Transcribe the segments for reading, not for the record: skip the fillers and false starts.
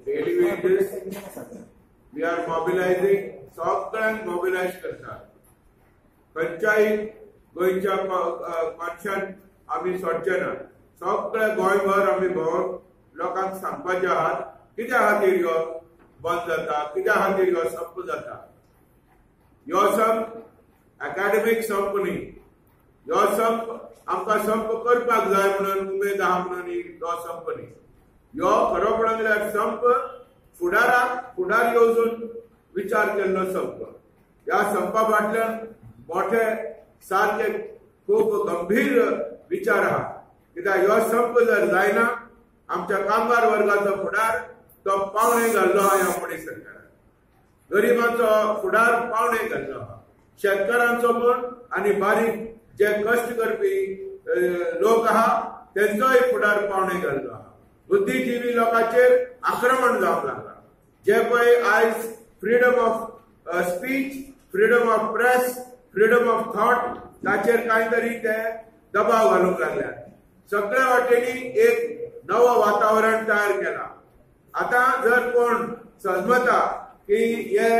Daily wages we are mobilising, सगळ्यांक मोबिलायज करतात. खंयच्याय गोंयच्या मनशान आमी सोडचे ना. सगळे गोंयभर आमी भोंवन लोकांक सांगपाचे आहात कित्या खातीर ह्यो बंद जाता, कित्या खातीर ह्यो संप जाता. ह्यो संप एकाडेमीक संप न्ही, ह्यो संप आमकां संप करपाक जाय म्हणून उमेद आहा म्हणून ह्यो संप न्ही. ह्यो खरो म्हणून जाल्यार संप फुडाराक फुडार येवजून विचार केल्लो संप. ह्या संपा फाटल्यान मोठे सारके खूब गंभीर विचार आहा. कित्याक ह्यो संप जर जायना आमच्या कामगार वर्गाचो फुडार तो पावणे घाल्लो आहा ह्या मोदी सरकारान. गरिबांचो फुडार पावणे घाल्लो आहा, शेतकारांचो म्हण आनी बारीक जे कश्ट करपी लोक आहा तेंचोय फुडार पावणे घाल्लो आहा. बुद्धिजीवी लोकांचेर आक्रमण जावंक लागला. जे पळय आयज freedom of speech, freedom of press, freedom of thought ताचेर कांय तरी ते दबाव घालूंक लागल्यात. सगळ्या वाटेंनी एक नवो वातावरण तयार केला. आतां जर कोण समजता की हे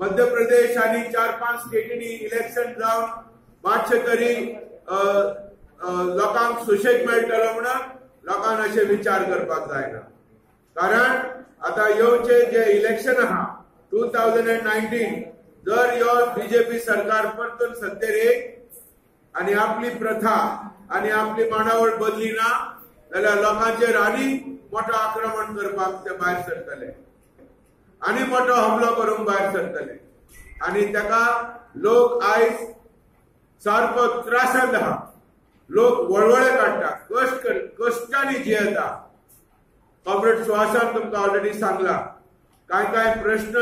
मध्य प्रदेश आनी 4-5 स्टेटींनी इलेक्शन जावन मातशें तरी लोकांक सुशेग मेळटलो म्हणून लोकांक अशें विचार करपाक जायना. कारण आतां येवचें जें इलेक्शन आहा 2019 जर ह्यो बीजेपी सरकार परतून सत्तेर येत आनी आपली प्रथा आनी आपली मांडावळ बदली ना जाल्यार लोकांचेर आनी मोठो आक्रमण करपाक ते भायर सरतले आनी मोठो हमलो करूंक भायर सरतले आनी ताका लोक आयज सारको त्रासांत आहा. लोक वळवळे काडटा, कश्ट कश्टांनी जियेता. कॉम्रेड सुहासान तुमकां ऑलरेडी सांगला कांय कांय प्रश्न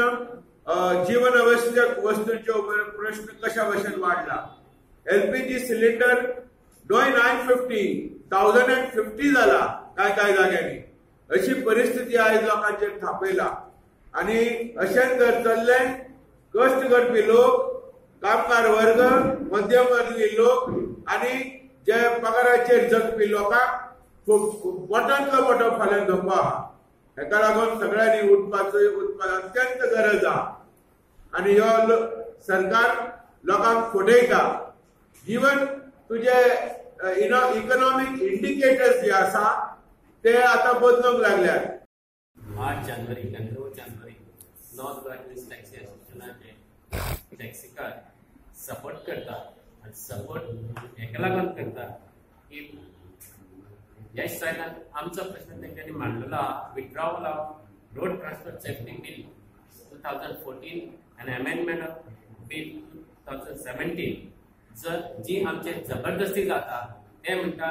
जीवन आवश्यक वस्तूंच्यो प्रश्न कशा भशेन वाडला. एलपीजी सिलिंडर 950 1050 जाला कांय कांय जाग्यांनी. अशी परिस्थिती आयज लोकांचेर थापयला आनी अशेंच जर चल्लें कश्ट करपी लोक, कामगार वर्ग, मध्यम वर्गीय लोक आनी जे पगाराचेर जगपी लोकांक खूब मोठ्यांतलो मोठो फाल्यां धोको आहा. हेका लागून सगळ्यांनी उठपाचो अत्यंत गरज आहा आनी ह्यो सरकार लोकांक फटयता. इवन तुजे इकॉनॉमीक इंडिकेटर्स जे आसा ते आतां बदलूंक लागल्यात. 8 जानेवारी 9 जानेवारी नॉर्थ गोवा टॅक्सी असोसिएशनाचे टॅक्सीकार सपोर्ट करता आनी सपोर्ट हेका लागून करता की ह्या सायडान आमचो प्रश्न तेंच्यांनी मांडलेलो आहा, withdrawal of road transport safety bill 2014 आनी अमेंडमेंट ऑफ बील 2017 जर जी आमचे जबरदस्ती जाता ते म्हणटा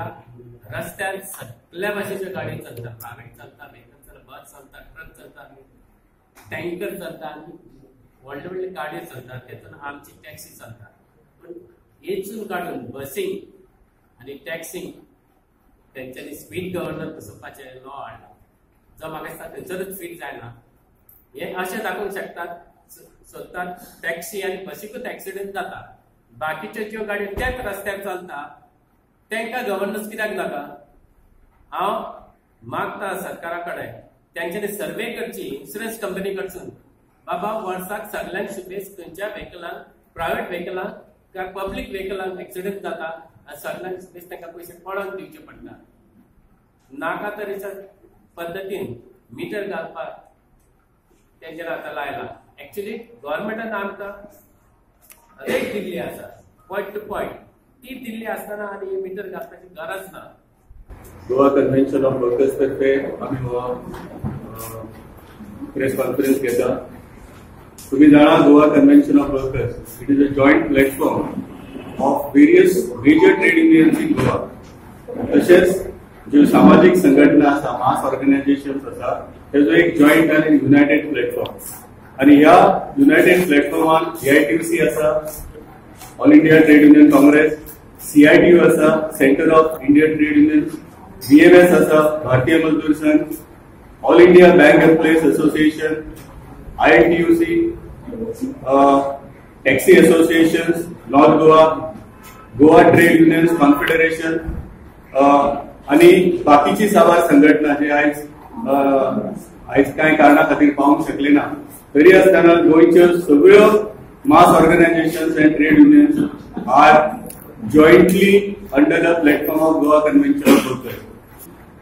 रस्त्यार सगल्या भाशेच्यो गाडयो चलता, प्रायवेट चलता, व्हेकल चलता, बस चलता, ट्रक चलता, टँकर चलता आनी व्हडले व्हडले गाडयो चलता, तेतून आमची टॅक्सी चलता. पूण हेचून काडून बसींग आनी टॅक्सींग तेंच्यांनी स्पीड गव्हर्नर बसोवपाचें लॉ हाडला, जो म्हाका दिसता थंयसरूच फीट जायना. हे अशें दाखोवंक शकतात सोदतात टॅक्सी आनी बसीकूच एक्सिडंट जाता, बाकीच्यो ज्यो गाडयो त्याच रस्त्यार चलता तांकां गव्हर्नन्स कित्याक नाका. हांव मागता सरकारा कडेन तेंच्यांनी सर्वे करची इन्शुरन्स कंपनी कडसून, बाबा वर्साक सगल्यांक सुबेज खंयच्या व्हेकलांक, प्रायवेट व्हेकलांक काय पब्लीक व्हेकलांक एक्सिडंट जाता आनी सगल्यांक सुबेज तांकां पयशे पडोवन दिवचे पडटा. नाका तरेच्या पद्दतीन मिटर घालपाक तेंचेर आतां लायला. एक्चुली गव्हर्मेंटान आमकां रेट दिल्ली आसा पॉयंट टू पॉयंट, ती दिल्ली आसतना आनी मिटर घालपाची गरज ना. गोवा कन्व्हेन्शन ऑफ वर्कर्स तर्फे आमी हो प्रेस कॉन्फरन्स घेता. तुम्ही जाणा Goa convention of workers it is a joint platform of various major trade unions in Goa. तशेंच ज्यो सामाजीक संघटना आसा, मास ऑर्गनायझेशन्स आसा, तेजो एक जॉयंट आनी युनायटेड प्लॅटफॉर्म. आनी ह्या युनायटेड प्लॅटफॉर्मान AITUC आसा, All India Trade Union Congress, CITU आसा, Centre of Indian Trade Union, BMS आसा, Bharatiya Mazdoor Sangh, All India Bank Employees Association, INTUC, taxi associations, North Goa, Goa Trade Unions Confederation आणि बाकीची साबार संघटना जे आयज आयज कांय कारणा खातीर पावंक शकले ना. तरी आसतना गोंयच्यो सगळ्यो mass organisations and trade unions are jointly under the platform of Goa Convention of Workers.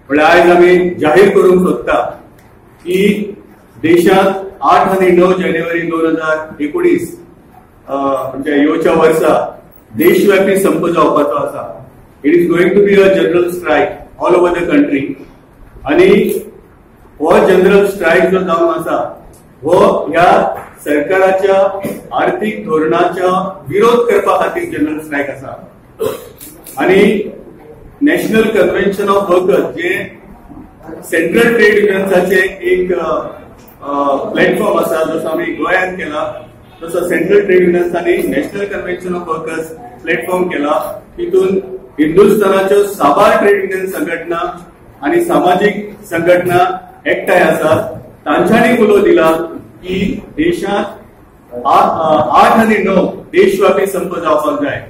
म्हळ्यार आयज आमी जाहीर करूंक सोदता की देशांत 8 आनी 9 जानेवारी 2019 म्हणजे येवच्या वर्सा देशव्यापी संप जावपाचो आसा. It is going to be a general strike all over the country. आणि हो जनरल स्ट्रायक जो जावन आसा हो ह्या सरकाराच्या आर्थिक धोरणाच्या विरोध करपा खातीर जनरल स्ट्रायक आसा. आणि नॅशनल कन्व्हेन्शन ऑफ वर्कर्स जे सेंट्रल ट्रेड युनियन्साचे एक प्लॅटफॉर्म आसा, जसो आमी गोंयांत केला तसो सेंट्रल ट्रेड युनियन्सांनी National Convention of Workers platform केला. तितून हिंदुस्थानाच्यो साबार ट्रेड युनियन संघटना आणि सामाजीक संघटना एकठांय आसात. तांच्यांनी उलो दिला की देशांत 8 आनी 9 देशव्यापी संप जावपाक जाय.